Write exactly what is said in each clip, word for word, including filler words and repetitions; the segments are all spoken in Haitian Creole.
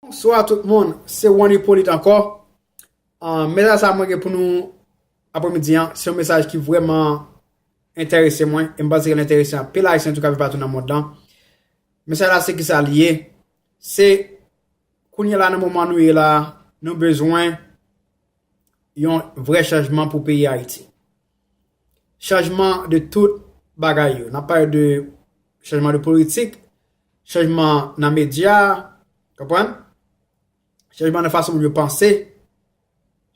Bonswa tout moun, se Juan Hyppolite ankò. Ah, mesaj sa mwen gen pou nou apremidi an, se yon mesaj ki vrèman enterese mwen, e m panse ke l enterese anpil Ayisyen tou k ap viv patou nan mond lan. Mesaj la se kisa li ye? Se kounye a la, nan moman nou ye la, nou bezwen yon vrè chanjman pou peyi Ayiti. Chanjman de tout bagay yo. N ap pale de chanjman de politik, chanjman nan medya, konprann? Chanjman nan fason moun yo panse,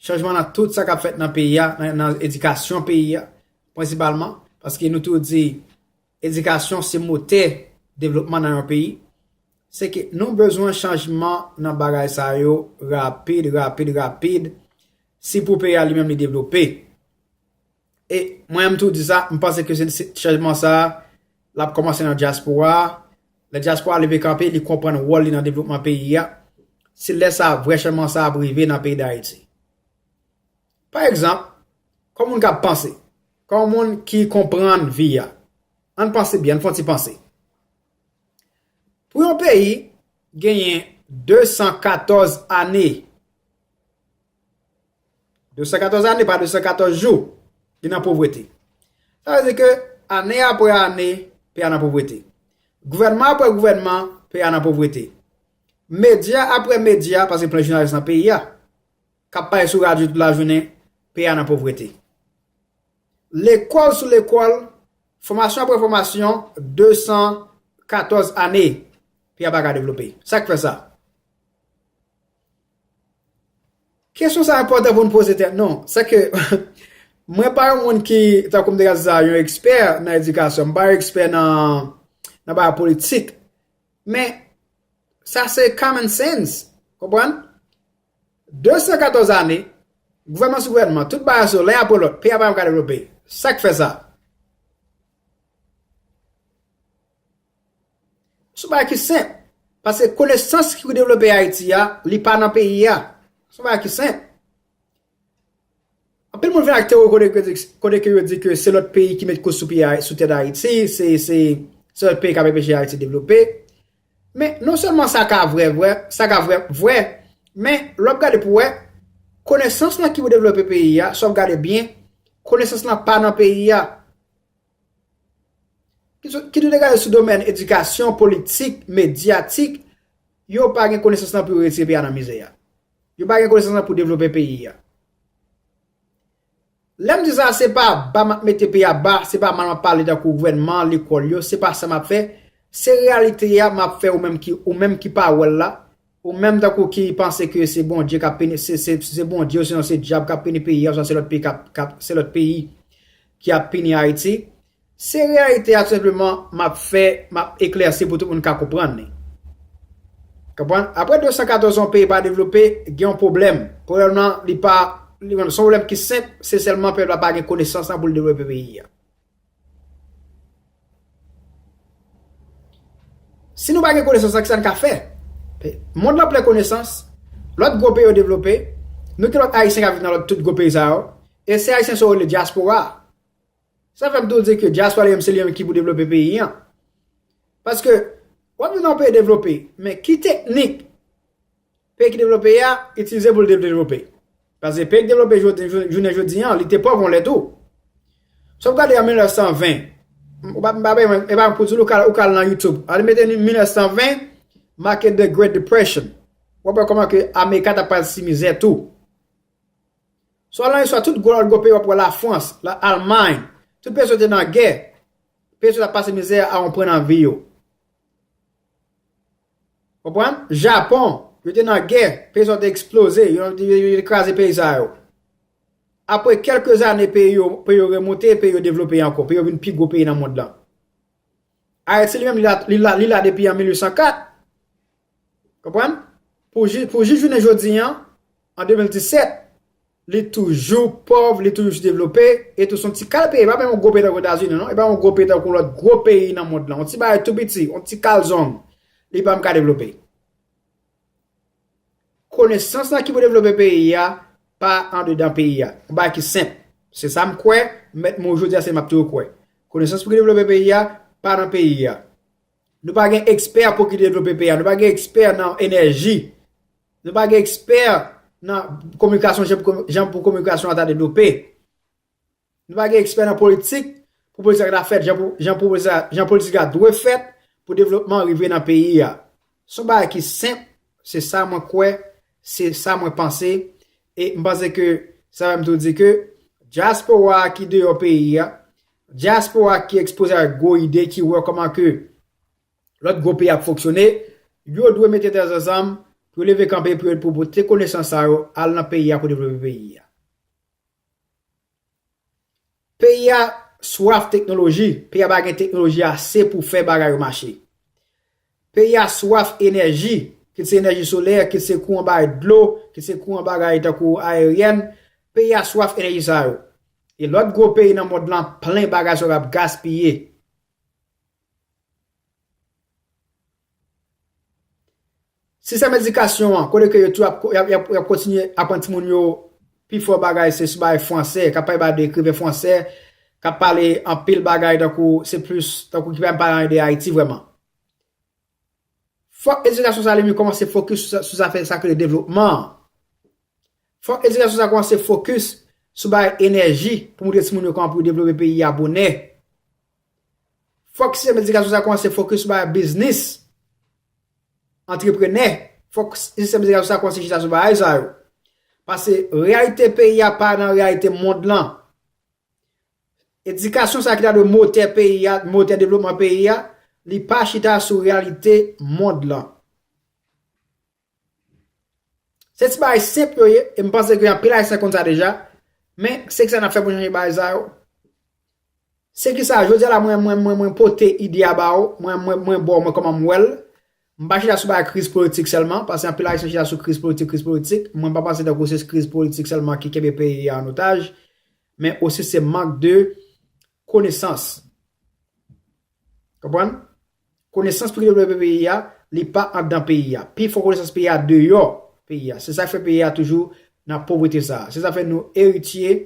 chanjman nan tout sa k ap fèt nan peyi a, nan, nan edikasyon peyi a, prensipalman, paske nou tou di edikasyon se motè devlopman nan yon peyi. Se ke nou bezwen chanjman nan bagay sa yo rapid, rapid, rapid, si pou peyi a li menm li devlope. E mwen menm tou di sa, m panse ke se, se chanjman sa a, l ap kòmanse nan dyaspora a. Lè dyaspora a leve kanpe, li konprann wòl li nan devlopman peyi a, se lè sa a vrè chanjman sa a ap rive nan peyi Dayiti. Pa egzanp, kòm moun k ap panse, kòm moun ki konprann vi a, ann panse byen, ann fè yon ti panse. Pou yon peyi genyen de san katòz ane, de san katòz ane, pa de san katòz jou, li nan povrete. Sa vle di ke ane apre ane, peyi a nan povrete. Gouvènman apre gouvènman, peyi a nan povrete. Medya apre medya, paske plen jounalis nan peyi a, k ap pale sou radyo tout lajounen, peyi a nan povrete. Lekòl sou lekòl, fòmasyon apre fòmasyon, de san katòz ane, peyi a pa ka devlope. Sa k fè sa? Kesyon sa enpòtan pou n poze tèt nou. Se ke mwen pa yon moun ki, tankou m te ka di sa, yon ekspè nan edikasyon. M pa yon ekspè nan, nan bagay politik. Men, sa se common sense. Konprann? De san katòz ane, gouvènman sou gouvènman, tout bagay sou len apre lòt, peyi a pa janm ka devlope. Sa k fè sa? Se yon bagay ki senp. Paske konesans ki pou devlope Ayiti a, li pa nan peyi a. Se yon bagay ki senp. Anpil moun vin ak teori kote ke, kote ke yo di ke se lòt peyi ki met kous sou pye Ay-, sou tèt Ayiti, se, se, se lòt peyi k ap anpeche Ayiti devlope. Men, non sèlman sa ka vrè, vrè, sa ka vrè, vrè, men lè w ap gade pou wè, konesans lan ki pou devlope peyi a, si w ap gade byen, konesans lan pa nan peyi a. Ki tou, ki tou degade sou domèn edikasyon, politik, medyatik, yo pa gen konesans lan pou yo retire peyi a nan mizè a. Yo pa gen konesans lan pou devlope peyi a. Lè m di sa, se pa ba m ap mete peyi a ba, se pa mal m ap pale tankou gouvènman, lekòl yo, se pa sa m ap fè. Se reyalite a m ap fè ou menm ki, ou menm ki pa wè l la, ou menm tankou ki panse ke se Bondye k ap pini, se, se, se Bondye, osinon se dyab k ap pini peyi a, oswa se lòt peyi k ap, k ap, se lòt peyi ki ap pini Ayiti. Se reyalite a, tou senpleman, m ap fè, m ap eklèsi pou tout moun ka konprann li. Konprann? Apre de san katòz, yon peyi pa devlope, gen yon pwoblèm. Pwoblèm nan, li pa, li, se yon pwoblèm ki senp, se sèlman pèp la pa gen konesans lan pou l devlope peyi a. Si nou pa gen konesans lan, kisa n ka fè? Mond lan plen konesans, lòt gwo peyi yo devlope, nou gen lòt Ayisyen k ap viv nan lòt tout gwo peyi sa yo, e se Ayisyen sa yo rele dyaspora. Sa fè m toujou di ke dyaspora li menm se li menm ki pou devlope peyi an. Paske, w ap viv nan yon peyi devlope, men ki teknik peyi ki devlope a itilize pou l devlope? Paske peyi ki devlope jodi, jou-, jounen jodi an, li te pòv yon lè tou. Si w ap gade an mil nèf san ven, ou pa, m pa, e pa pou di w, ou ka, ou ka al nan YouTube, al mete mil nèf san ven, make The Great Depression. W ap wè kòman ke Amerika t ap pral si mizè tou. Si w al nan istwa tout gwo lòt gwo peyi, w ap wè Lafrans, la, Almay, tout peyi sa yo te nan gè, peyi sa yo t ap pase mizè a yon pwen nan vi yo. Konprann? Japon, yo te nan gè, peyi sa yo te eksploze, yo, yo, yo, yo te kraze peyi sa yo. Apre kèlke zane, peyi yo, peyi yo remonte, peyi yo devlope ankò, peyi yo vin pi gwo peyi nan mond lan. Ayiti li menm, li la, li la, li la depi an mil uit san kat. Konprann? Pou ji-, pou jis jounen jodi an, an de mil disèt, li toujou pòv, li toujou sou devlope, e tou se yon ti kal peyi, e pa menm yon gwo peyi tankou Etazini, non, e pa yon gwo peyi tankou lòt gwo peyi nan mond lan, yon ti bagay tou piti, yon ti kal zong, li pa menm ka devlope. Konesans lan ki pou devlope peyi a, pa andedan peyi a. Yon bagay ki senp. Se sa m kwè, m mèt mouri jodi a, se m ap toujou kwè. Konesans pou ki devlope peyi a, pa nan peyi a. Nou pa gen ekspè pou ki devlope peyi a. Nou pa gen ekspè nan enèji. Nou pa gen ekspè nan kominikasyon, jan pou komi- jan pou kominikasyon an ta devlope. Nou pa gen ekspè nan politik, pou politik la ka fèt, jan pou, jan pou politik la, jan politik la dwe fèt pou devlopman rive nan peyi a. Se yon bagay ki senp, se sa mwen kwè, se sa mwen panse, e m panse ke sa fè m tou di ke dyaspora ki deyò peyi a, dyaspora ki ekspoze ak gwo ide, ki wè kòman ke lòt gwo peyi ap fonksyone, yo dwe mete tèt yo ansanm pou leve kanpe pou yo, pou pote konesans sa yo al nan peyi a pou devlope peyi a. Peyi a swaf teknoloji, peyi a pa gen teknoloji ase pou fè bagay yo mache. Peyi a swaf enèji, kit se enèji solè, kit se kouran bay dlo, kit se kouran bagay tankou aeryèn, peyi a swaf enèji sa yo. E lòt gwo peyi nan mond lan plen bagay sa yo ap gaspiye. Sistèm edikasyon an, kote ke yo tou ap, y ap, y ap, y ap kontinye aprann timoun yo pifò bagay, se sou bagay fransè, k ap pale ba de ekriven fransè, k ap pale anpil bagay tankou, se plis, tankou ki pa menm pale anyen de Ayiti vrèman. Fòk edikasyon sa li menm kòmanse fokis sou sa, sou zafè sa k rele devlopman an. Fòk edikasyon sa kòmanse fokis sou bay enèji pou montre timoun yo kòman pou yo devlope peyi a bonè. Fòk sistèm edikasyon sa kòmanse fokis sou bay biznis, antreprenè. Fòk sistèm edikasyon sa kòmanse chita sou bagay sa yo. Paske reyalite peyi a pa nan reyalite mond lan. Edikasyon sa ki ta dwe motè peyi a, motè devlopman peyi a, li pa chita sou reyalite mond lan. Se ti bagay senp yo ye, e m panse ke anpil Ayisyen konn sa deja, men se kisa n ap fè pou chanje bagay sa yo? Se kisa, jodi a la, mwen, mwen, mwen, mwen pote ide a ba w, mwen, mwen, mwen ba w, mwen kòman m wè l. M pa chita sou bagay kriz politik sèlman, paske anpil Ayisyen chita sou kriz politik, kriz politik. Mwen pa panse tankou se kriz politik sèlman ki kenbe peyi a an otaj, men osi se mank de konesans. Konprann? Konesans pou ki devlope peyi a, li pa anndan peyi a. Pifò konesans peyi a deyò peyi a. Se sa k fè peyi a toujou nan povrete sa a. Se sa k fè nou eritye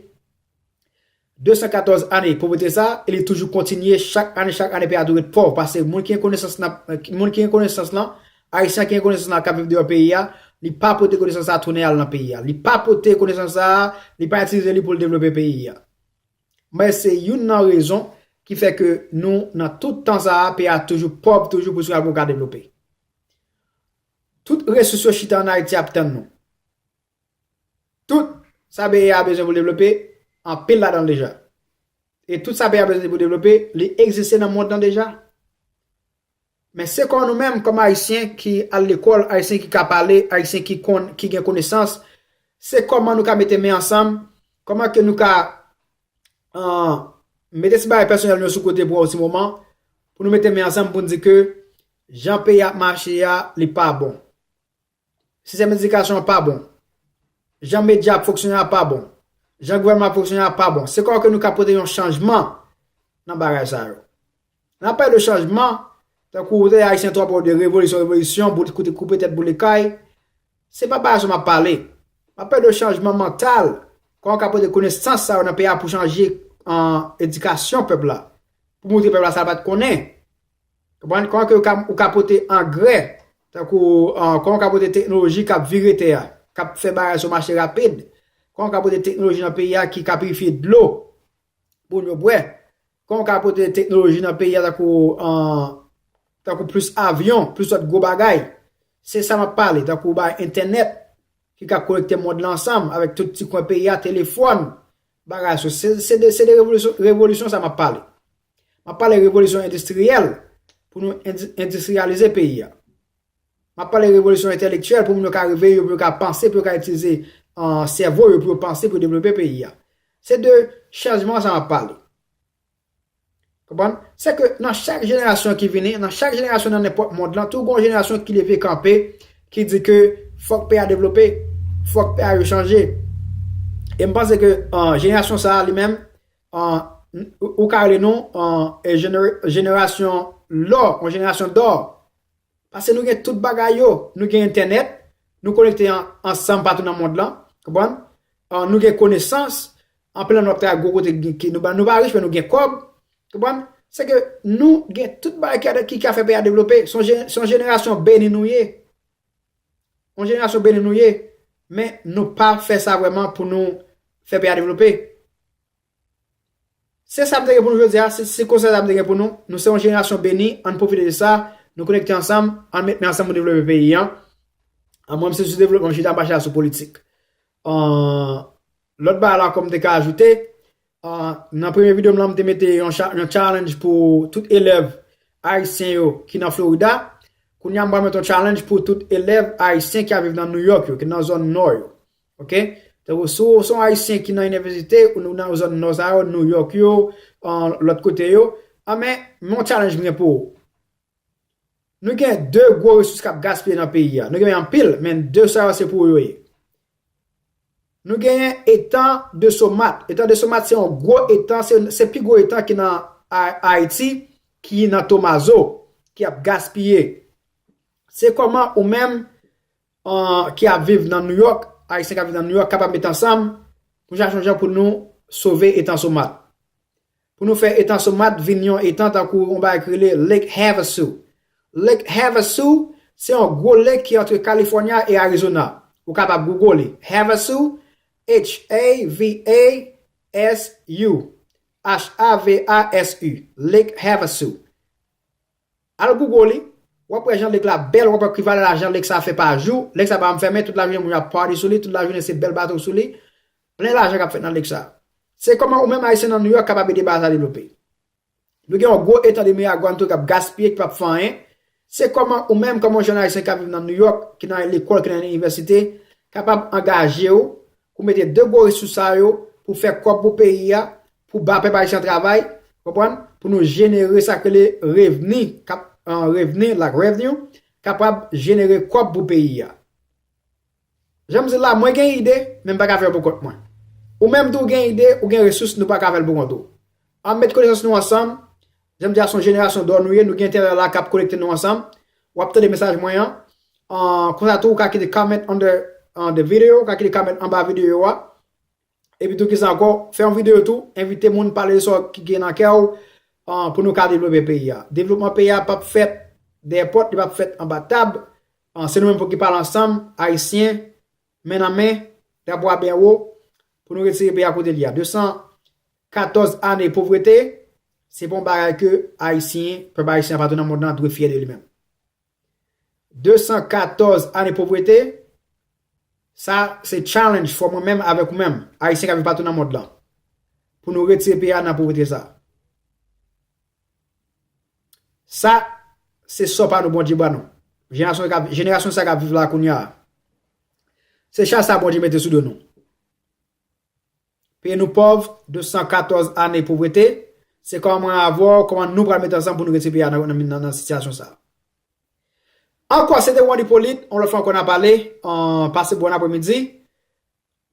de san katòz ane povrete sa a, e li toujou kontinye chak ane, chak ane peyi a toujou ret pòv. Paske moun ki gen konesans nan, moun ki gen konesans lan, Ayisyen ki gen konesans lan k ap viv deyò peyi a, li pa pote konesans sa a tounen al nan peyi a. Li pa pote konesans sa a, li pa itilize li pou l devlope peyi a. Men se youn nan rezon ki fè ke nou, nan tout tan sa a, peyi a toujou pòv, toujou pou sou pou ka devlope. Tout resous yo chita ann Ayiti ap tann nou. Tout sa peyi a bezwen pou l devlope, anpil ladan l deja. E tout sa peyi a bezwen pou devlope, li egziste nan mond lan deja. Men se kòman nou menm, kòm Ayisyen ki al lekòl, Ayisyen ki ka pale, Ayisyen ki konn, ki gen konesans, se kòman nou ka mete men ansanm, kòman ke nou ka, ah, mete ti bagay pèsonèl nou yo sou kote pou yon ti moman, pou nou mete men ansanm pou n di ke jan peyi a ap mache a, li pa bon. Sistèm edikasyon an pa bon. Jan medya ap fonksyone a pa bon. Jan gouvènman ap fonksyone a pa bon. Se kòman ke nou ka pote yon chanjman nan bagay sa yo. Lè n ap pale de chanjman, tankou ou tande Ayisyen twò pale de revolisyon, revolisyon, bout, koute, koupe tèt boule kay, se pa bagay sa m ap pale. M ap pale de chanjman mantal. Kòman w ka pote konesans sa yo nan peyi a pou chanje, ah, edikasyon pèp la. Pou montre pèp la sa l pa t konnen. Konprann? Kòman ke ou ka, ou ka pote angrè, tankou, ah, kòman ou ka pote teknoloji k ap vire tè a, k ap fè bagay sa yo mache rapid? Kòman ou ka pote teknoloji nan peyi a ki ka pirifye dlo pou moun yo bwè? Kòman ou ka pote teknoloji nan peyi a tankou, ah, tankou plis avyon, plis lòt gwo bagay? Se sa m ap pale, tankou bay entènèt ki ka konekte mond lan ansanm avèk tout ti kwen peyi a, telefòn, bagay sa yo. Se, se de, se de revolisyon, revolisyon sa m ap pale. M ap pale revolisyon endistriyèl pou nou endi-, endistriyalize peyi a. M ap pale revolisyon entèlektyèl pou moun yo ka reveye yo, pou yo ka panse, pou yo ka itilize, ah, sèvo yo, pou yo panse, pou yo devlope peyi a. Se de chanjman sa m ap pale. Konprann? Se ke nan chak jenerasyon ki vini, nan chak jenerasyon nan nenpòt mond lan, tou gon jenerasyon ki leve kanpe, ki di ke fòk peyi a devlope, fòk peyi a yo chanje. E m panse ke, ah, jenerasyon sa a li menm, ah, n-, ou, ou ka rele nou, ah, e jenere-, jenerasyon lò, yon jenerasyon dò. Paske nou gen tout bagay yo. Nou gen entènèt, nou konekte an-, ansanm patou nan mond lan. Konprann? Ah, nou gen konesans, anpil nan nou ap travay gwo kote ki, ki nou pa, nou pa rich, men nou gen kòb. Konprann? Se ke nou gen tout bagay ki, ki ka fè peyi a devlope. Se yon je-, se yon jenerasyon beni nou ye. Yon jenerasyon beni nou ye, men nou pa fè sa vrèman pou nou fè peyi a devlope. Se sa m te gen pou nou jodi a, se, se konsèy sa m te gen pou nou. Nou se yon jenerasyon beni, ann pwofite de sa, nou konekte ansanm, ann met men ansanm pou devlope peyi an. An, mwen, m se sou devlopman, m chita mache a sou politik. An, lòt bagay la, kòm m te ka ajoute, an, nan premye videyo m lan, m te mete yon, cha- yon challenge pou tout elèv ayisyen yo ki nan Florida. Kounye a, m pral mete yon challenge pou tout elèv ayisyen ki ap viv nan New York yo, ki nan zòn nò yo. Ok? Tankou si w se yon ayisyen ki nan inivèsite, ou nan zòn nò sa yo, New York yo, an, lòt kote yo, an, men, men yon challenge m gen pou ou. Nou gen de gwo resous k ap gaspiye nan peyi a. Nou gen anpil, men de sa yo se pou ou yo ye. Nou genyen etan de Somat. Etan de Somat se yon gwo etan, se, se pi gwo etan ki nan A- Ayiti, ki nan Tomazo, ki ap gaspiye. Se kòman ou menm, an, ki ap viv nan New York, ayisyen k ap viv nan New York, kapab met ansanm pou chache yon jan pou nou sove etan Somat. Pou nou fè etan Somat vin yon etan tankou yon bagay ki rele Lake Havasu. Lake Havasu se yon gwo lake ki antre California e Arizona. Ou kapab google li. Havasu, H A V A S U. H A V A S U. Lake Havasu. Al google li, w ap wè jan lake la bèl, w ap wè ki valè lajan lake sa fè pa jou. Lake sa pa janm fèmen, tout lajounen moun yo ap party sou li, tout lajounen se bèl bato sou li. Plen lajan k ap fèt nan lake sa. Se kòman ou menm ayisyen nan New York kapab ede bagay sa devlope. Nou gen yon gwo etan de Miragwàn tou k ap gaspiye, ki p ap fè anyen. Se kòman ou menm, kòm yon jèn ayisyen k ap viv nan New York, ki nan lekòl, ki nan inivèsite, kapab angaje w pou mete de gwo resous sa yo, pou fè kòb pou peyi a, pou ba pèp ayisyen travay, konprann? Pou nou jenere sa k rele revni, k ap, an, revni, like revenue, kapab jenere kòb pou peyi a. Jan m di la, mwen gen ide, men m pa ka fè l pou kont mwen. Ou menm tou, ou gen ide, ou gen resous, nou pa ka fè l pou kont ou. Ann met konesans nou ansanm. Jan m di a, se yon jenerasyon dò nou ye, nou gen entènè la k ap konekte nou ansanm. W ap tande mesaj mwen an. An, konsa tou, ou ka kite comment under, uh, the video, ou ka kite comment anba videyo a. Epi tou, kisa ankò? Fè yon videyo tou, envite moun, pale de sa ki gen nan kè w, an, pou nou ka devlope peyi a. Devlopman peyi a p ap fèt dèyè pòt, li p ap fèt anba tab. An, se nou menm pou ki pale ansanm, ayisyen, men nan men, drapo a byen wo, pou nou retire peyi a kote li a. De san katòz ane povrete, se pa yon bagay ke ayisyen, pèp ayisyen patou nan mond lan dwe fyè de li menm. De san katòz ane povrete, sa se challenge fò mwen menm avèk ou menm, ayisyen k ap viv patou nan mond lan, pou nou retire peyi a nan povrete sa. Sa, se sò pa nou Bondye ba nou. Jenerasyon k ap, jenerasyon sa k ap viv la kounye a. Se chaj sa Bondye mete sou do nou. Peyi nou pòv, de san katòz ane povrete. Se kòman mwen avè w, kòman nou pral mete ansanm pou nou retire peyi a nan, nan, nan, nan sitiyasyon sa. Ankò, se te Wandy Polit, yon lòt fwa ankò n a pale, an, pase bon apremidi.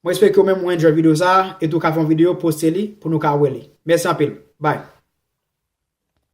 Mwen espere ke w menm ou enjoy videyo sa, e tou ka fè yon videyo, poste li, pou nou ka wè li. Mèsi anpil. Bye.